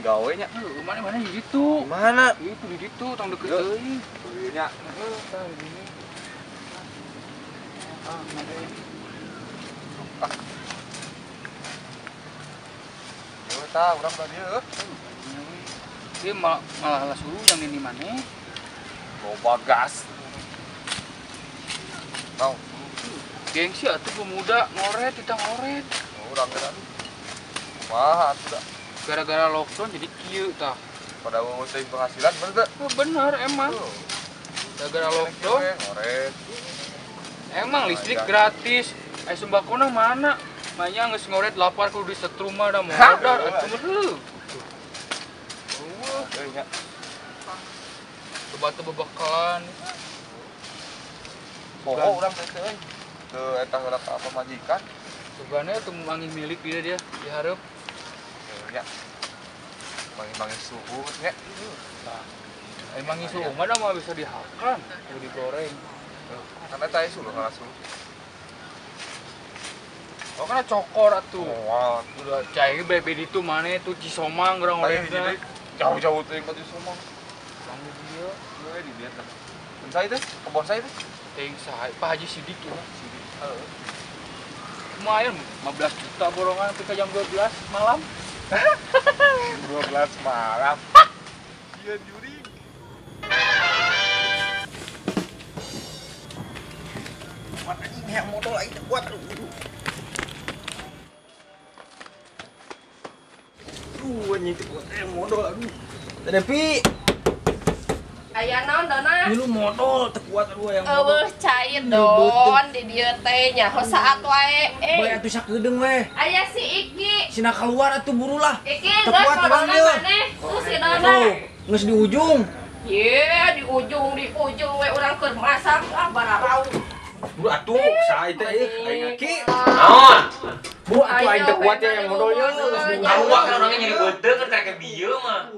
Digawe nya. Heuh, mana-mana di ditu. Mana? Itu di ditu tong deket euy. Heuh nya. Heuh, tah di dieu. Ah, mana euy. Ah. Yo tah urang ka dieu. Dia malah lah suruh yang ini mana? Loba gas. Tau. Gengsi atuh pemuda ngoret kita ngoret. Urang geura. Kumaha atuh da. Gara-gara lockdown jadi kieu tah. Pada eueuh teuing penghasilan bener teu? Bener emang. Gara-gara lockdown ngoret. Emang listrik gratis. Ai sembakona mana? Manya geus ngoret lapar kudu disetrum mah da modar atuh heuh. Euy nya. Coba teu bebekalan. Poho urang teh euy. Teu eta heula ka pamajikan. Sugane teu mangin milik dia dihareup. Nya. Mangi-mangi suhu nya. Tah. Ai mangi suhu mah da mah bisa dihakan, kudu digoreng. Kan eta aya suluh kana suluh. Oh kana cokor atuh. Moal. Udah cai bebe ditu maneh tuh Cisomang urang ngoretna. Jauh-jauh teuing ka Cisomang. Bang di dieu, we di dieu tah. Kebon saya teh, kebon saya teh. Teuing saha? Pak Haji Sidik ya. Sidik. Heeh. Lumayan 15 juta borongan ketika jam 12 malam. 12 malam. Sieun jurig. Kuat anjing yang modal aing teh kuat. Aduh anjing teh kuat yang modal aduh. Teh Depi. Aya naon Dona? Ini lu modal teu kuat aduh yang modal. Eueuh cair Don di dieu teh nyaho saat wae. Bae atuh sakedeung we. Aya si Iki. Sina keluar atuh buru lah. Iki geus modalna maneh. Tuh si Dona. Geus di ujung. Ye, di ujung we urang keur masak ah bararau. Buru atuh saha teh euy aing Ki. Naon? Buru atuh aing teu kuat ya yang modalnya geus di ujung. Sarua kan orangnya nyeri beuteung keur karek bieu mah.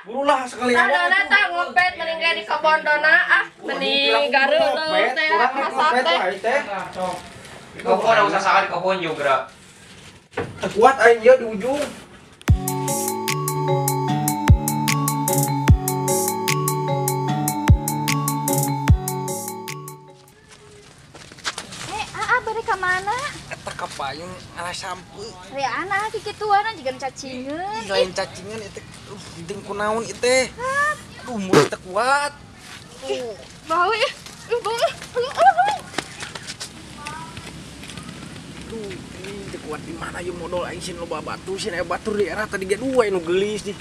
Burulah sekali yang Dona tah ngopet mending ge di kebon Dona ah mending gareuh teh masak teh. Di kebon usah saha di kebon juga. Teu kuat aing ieu di ujung. Bari ka mana? Eta ka payung ngalah sampeu. Riana kikituan jiga cacingeun. Lain cacingeun itu penting kunaon ieu teh. Aduh mulut teu kuat. Bau ya. Bau. Aduh, ini teu kuat di mana ieu modal aing sieun loba batu, sieun aya batur di era tadi ge dua nu geulis nih.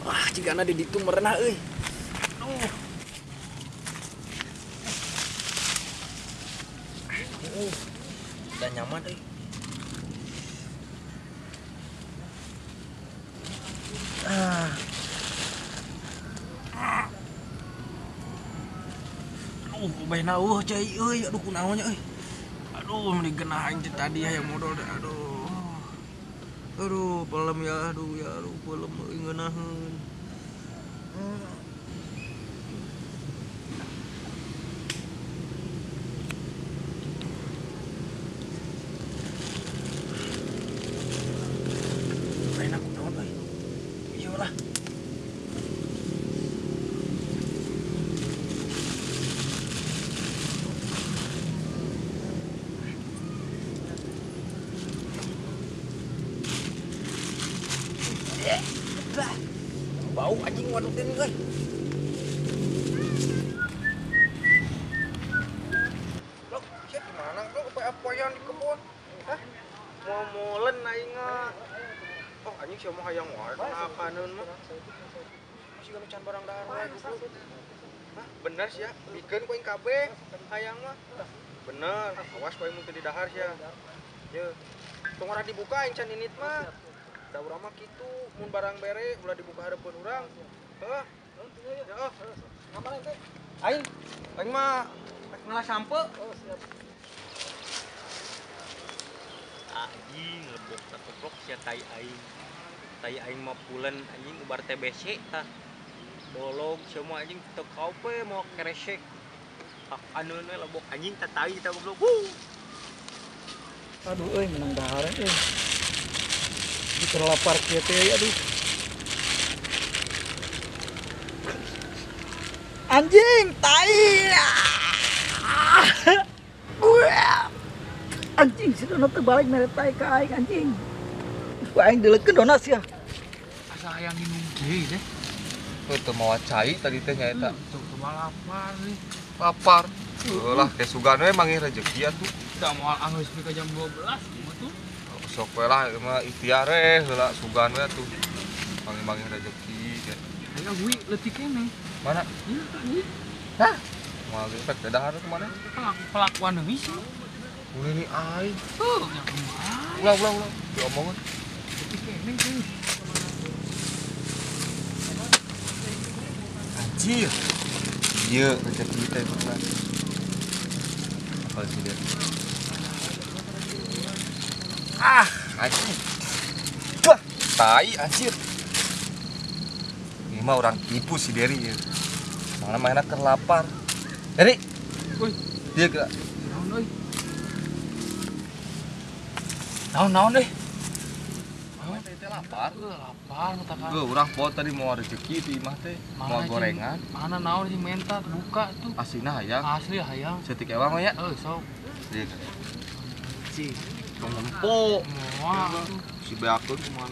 Wah, cigana di ditu merenah euy. Aduh. Udah nyaman euy. Ah. Aduh, bae eueuh cai euy, aduh kunaon nya euy. Aduh, meni genah aing teh tadi hayang modal teh aduh. Aduh, pelem ya, aduh ya, aduh pelem euy ngeunaheun. Bau anjing wadutin euy. Lok, sia di mana lo apa-apaan di kebun? Hah? Mau molen aing. Oh, anjing sia mah hayang wae kana akaneun mah. Masih gak can barang dahar wae goblok. Hah, bener sia, bikeun ku aing kabeh hayang mah. Bener, awas ku aing mun teu didahar sia. Ye. Tong ora dibuka aing can init mah. Da urang mah kitu, mun barang bere ulah dibuka hareupeun urang. Heuh. Heeh. Kamana teh? Aing, aing mah rek ngalah sampeu. Oh, siap. Anjing lebok sakoplok sia tai aing. Tai aing mah pulen anjing ubar TBC tah. Dolog semua anjing teu kaupe mau keresek. Anu we lebok anjing tah tai tah goblok. Wuh. Aduh euy menang dahareun euy. Terlapar kieu teh aduh. Anjing, tai. Anjing si Dona teh balik mere tai ka aing anjing. Ku aing dileukeun Dona sia. Asa hayang minum ge teh. Teu mawa cai tadi teh nya eta. Tuh mah lapar nih. Lapar. Heuh lah ke sugan we manggih rezeki atuh. Da moal anggeus ka jam 12 mah tuh. Sok we lah ieu mah ikhtiar we heula sugan we atuh. Manggih-manggih rezeki ge. Ayo gue leutik keneh. Mana? Iya tadi. Hah? Moal ge pek dahar kumaha? Pelakuan deui sih. Ulah ini aing. Tuh, nya kumaha. Ulah ulah ulah. Diomongan. Leutik keneh tuh. Anjir. Ieu rezeki teh bener. Apa sih dia? Ah, anjir. Wah, tai anjir. Ini mah orang tipu si Dery ya. Soalnya mainnya keur lapar. Dery. Woi, dia ke naon euy? Naon-naon euy? Teh lapar. Lapar matakan. Heuh, urang poe tadi mau rezeki di imah teh, mau gorengan. Mana naon sih menta buka tuh. Aslina hayang. Asli hayang. Setik ewang we nya. Heuh, sok. Dia. Si, tong nempo. Moal tuh. Si beakeun kumaha.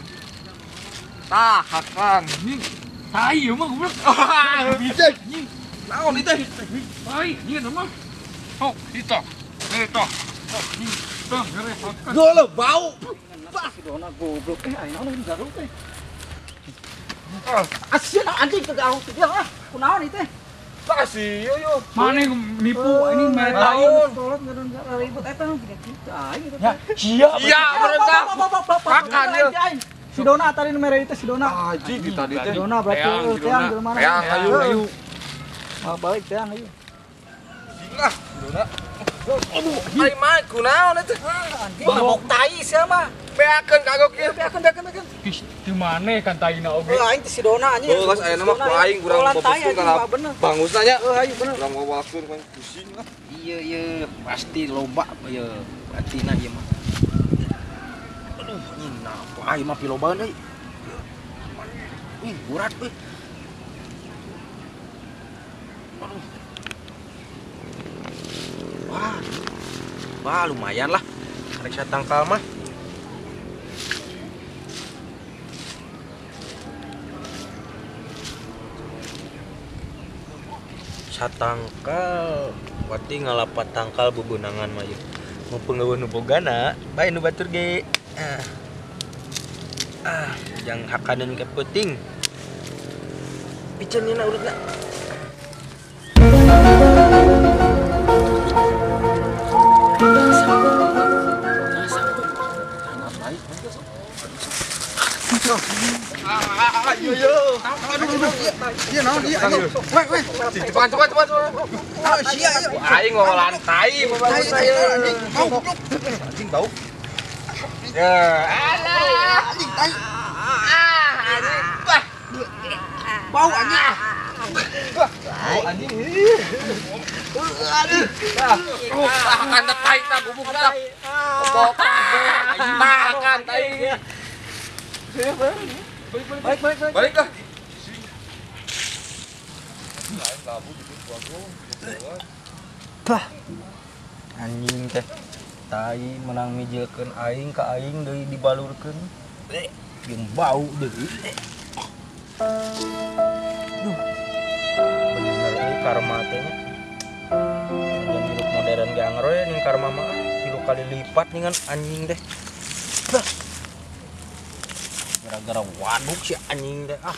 Tah, hakan. Tai ieu mah goblok. Anjing. Naon ieu teh? Tai, ieu mah. Oh, itu. Itu. Tuh, Golo bau. Si Dona goblok eh aing naon garuk teh. Asieun anjing teu gaung teh ah. Kunaon ieu teh? Tah si yo yo. Mana nipu ini mere taun. Tolong ngadon ribut eta mah kitu aing eta. Ya, sia. Iya, mereka. Makan ya. Si Dona tadi nu mere itu si Dona. Anjing di tadi teh. Si Dona berarti teang jelema mana? Teang ayo ayo. Mau balik teang ayo. Nah, Dona. Aduh, ai mah kunaon eta? Anjing mabok tai sia mah. Beakeun kagok ieu. Beakeun beakeun beakeun. Ih, di mana kan taina oge? Heuh aing teh si Dona anjing. Heuh, geus ayeuna mah ku aing kurang fokuskeun kana bangusna nya. Heuh, ayo bener. Urang ngawalkeun ku pusing lah. Iya iya, pasti loba ieu. Batina ieu mah. Aduh, anjing napa aing mah pilobaan deui. Ih, berat euy. Aduh. Wah. Wah, lumayan lah. Rek satangkal mah. Satangkal berarti ngalapat tangkal bebenangan mah ieu. Mumpung eueuh nu bogana, bae nu batur ge. Ah, jang hakaneun ke peuting. Piceun nyeuna urutna. Ayo yo. Iya naon ieu ayo. Weh weh. Cepat cepat cepat. Ah sia ieu. Aing ngolah tai anjing. Bau goblok. Anjing bau. Ya, alah anjing tai. Ah, anjing. Wah. Bau anjing. Bau anjing. Aduh. Ah, kan tai ta gubuk ta. Makan tai. Balik balik balik. Balik lah. Bah. Anjing teh. Tai menang mijilkeun aing ka aing deui dibalurkeun. Jeung bau deui. Duh. Bener euy karma teh nya. Jangan hirup modern ge anger we ning karma mah 3 kali lipat ningan anjing teh. Bah. Gara-gara waduk si anjing teh ah.